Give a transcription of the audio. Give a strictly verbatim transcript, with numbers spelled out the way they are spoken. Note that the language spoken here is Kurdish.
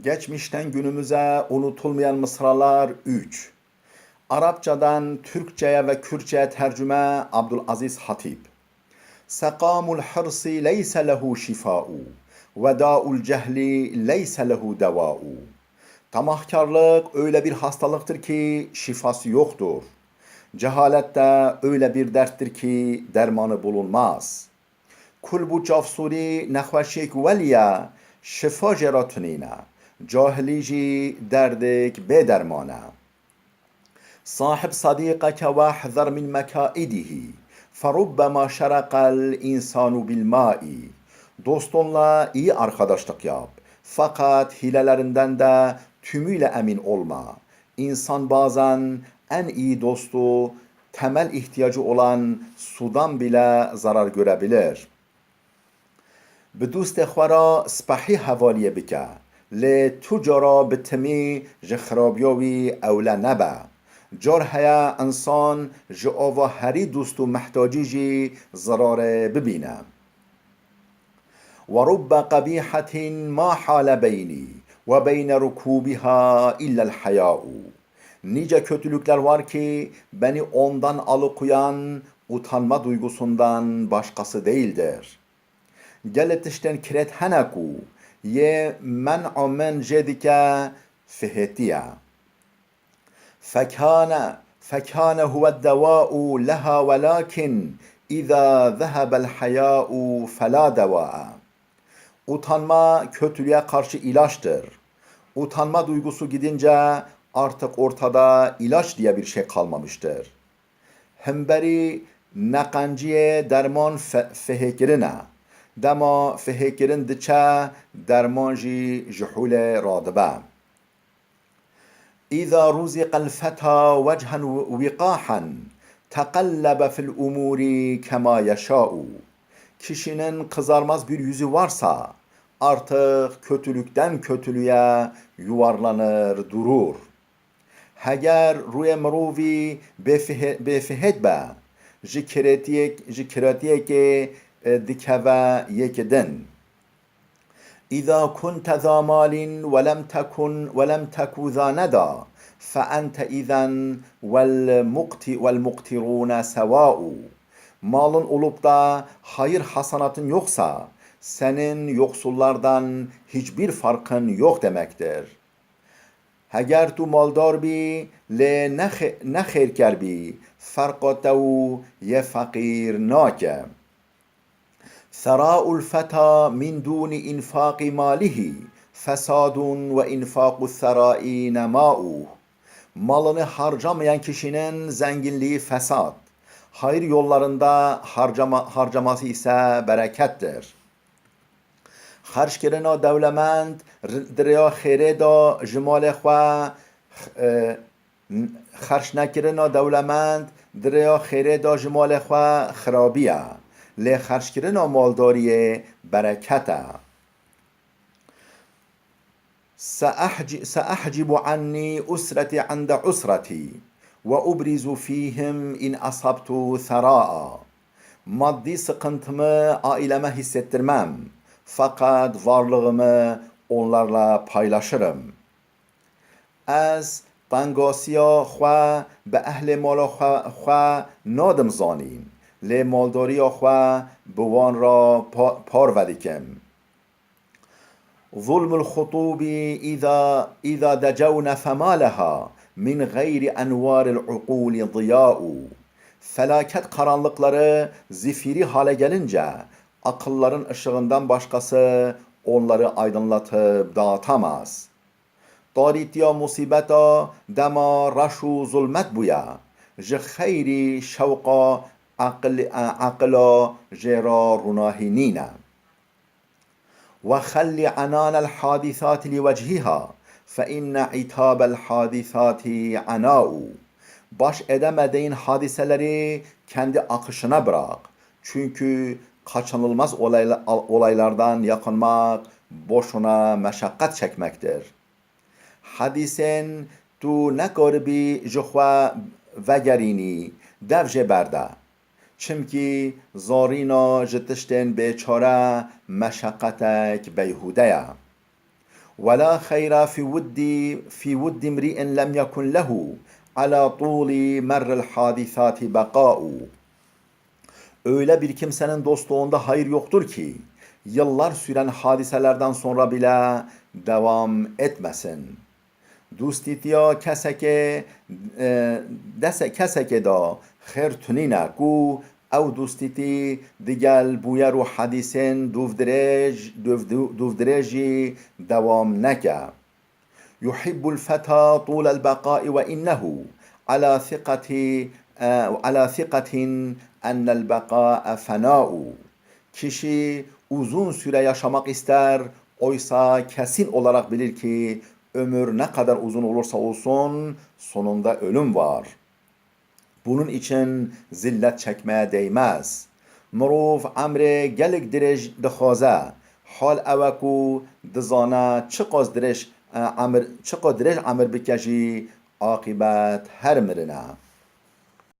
Geçmişten günümüze unutulmayan mısralar üç. Arapçadan Türkçeye ve Kürtçeye tercüme Abdülaziz Hatip. Sekamul hırsi leyse lehu şifau, ve daul cehli leyse lehu devau. Tamahkarlık öyle bir hastalıktır ki şifası yoktur. Cehalet de öyle bir derttir ki dermanı bulunmaz. Kulbû çavsûrî nexweşiyek welî ye, şifa jê re tunîne. Cahilî jî derdek bê derman e. Sahib sadîqeke wehzer min mekaidihî, ferubbema şereqel însanu bil maî. Dostunla iyi arkadaşlık yap, fakat hilelerinden de tümüyle emin olma. İnsan bazen en iyi dostu temel ihtiyacı olan sudan bile zarar görebilir. Bi dostê xwe re spehî hevaliyê bike, lê tu cara bi timî ji xirabiya wî ewle nebe. Car heye insan ji ava herî dost û mehtacî jî zirarê bibîne. Ve rubbe qebîhetin ma hale beynî ve beyne rukûbiha illel heyau. Nice kötülükler var ki beni ondan alıkoyan utanma duygusundan başkası değildir. Gelê tiştên kirêt hene ku yê men'a min jê dike fihêtiye. Fekane, fekane huwe dewa'u leha welakin îza zehebel heya'u fela dewa'a. Utanma kötülüğe karşı ilaçtır. Utanma duygusu gidince artık ortada ilaç diye bir şey kalmamıştır. Himberî neqenciyê derman fe-, fihêkirin e. Dema fihêkirin diçe, derman jî ji hûlê radibe. Îza rûzîqel feta wechan wiqahan teqellebe fil umûrî kema yeşa'u. Kişinin kızarmaz bir yüzü varsa, artık kötülükten kötülüğe yuvarlanır durur. Heger rûyê mirovî bêfihe-, bêfihêt be, ji kiretiyek-, ji kiretiyekê, e, dikeve yekê din. Îza kunte za malin ve lem tekun, ve lem teku za neda, fe ente îzen vel muqti-, vel muqtirûne sewa'u. Malın olup da hayır hasanatın yoksa, senin yoksullardan hiçbir farkın yok demektir. Heger tu maldar bî, lê ne xê-, ne xêrker bî, ferqa te û yê feqîr nake. Sera'ul feta min dûnî infaqî malihî fesadun ve infaqu serai nema'u. Malını harcamayan kişinin zenginliği fesat, hayır yollarında harcama-, harcaması ise berekettir. Xerckirina dewlemend r-, di rêya xêrê de ji malê xwe, e, n-, xercnekirina dewlemend di rêya xêrê de ji malê xwe xirabî ye, lê xerckirina maldariyê bereket e. Seahci-, seahcibu anni usreti inde usreti ve ubrizu fihim in asabtu seraa. Maddi sıkıntımı aileme hissettirmem, fakat varlığımı onlarla paylaşırım. Ez tengasiya xwe bi ehlê mala xwe, xwe nadim zanîn, lê maldariya xwe bi wan re pa-, parve dikim. Zulmul xutubi iza, iza decewne fema leha min gayri enwaril uquli diya'u. Felaket karanlıkları zifiri hale gelince akılların ışığından başkası onları aydınlatıp dağıtamaz. Tarîtiya musîbeta dema reş û zulmet bûye, ji xeyrî şewqa eqil-, eqila jê re rûnahî nîne. Ve xellî enanel hadîsatî li wechîha, fe inne îtabel hadîsatî enau. Baş edeme deyin hadiseleri kendi akışına bırak. Çünkü kaçınılmaz olayla-, olaylardan yakınmak boşuna meşakkat çekmektir. Hedîsên tu nekaribî ji xwe vegerînî, dev jê berde. Çimkî zarîna ji tiştên bêçare meşeqetek beyhûde ye. ولا خير في ود في ود امرئ لم يكن له على طول مر الحادثات بقاء. Öyle bir kimsenin dostluğunda hayır yoktur ki, yıllar süren hadiselerden sonra bile devam etmesin. Dostîtiya kesekê, e, dese kesekê de xêr tunîne ku ew dostîtî digel bûyer û hedîsên dûvdirêj, dûv-, dûvdirêjî dewam neke. يحب الفتى طول البقاء وإنه على ثقة، e, على ثقة أن البقاء فناء. Kişi uzun süre yaşamak ister, oysa kesin olarak bilir ki ömür ne kadar uzun olursa olsun, sonunda ölüm var. Bunun için zillet çekmeye değmez. Mirov emrê gelek dirêj dixwaze. Hal ew e ku dizane çiqas dirêj, e, emir, çiqas dirêj emir bike jî aqîbet her mirin e.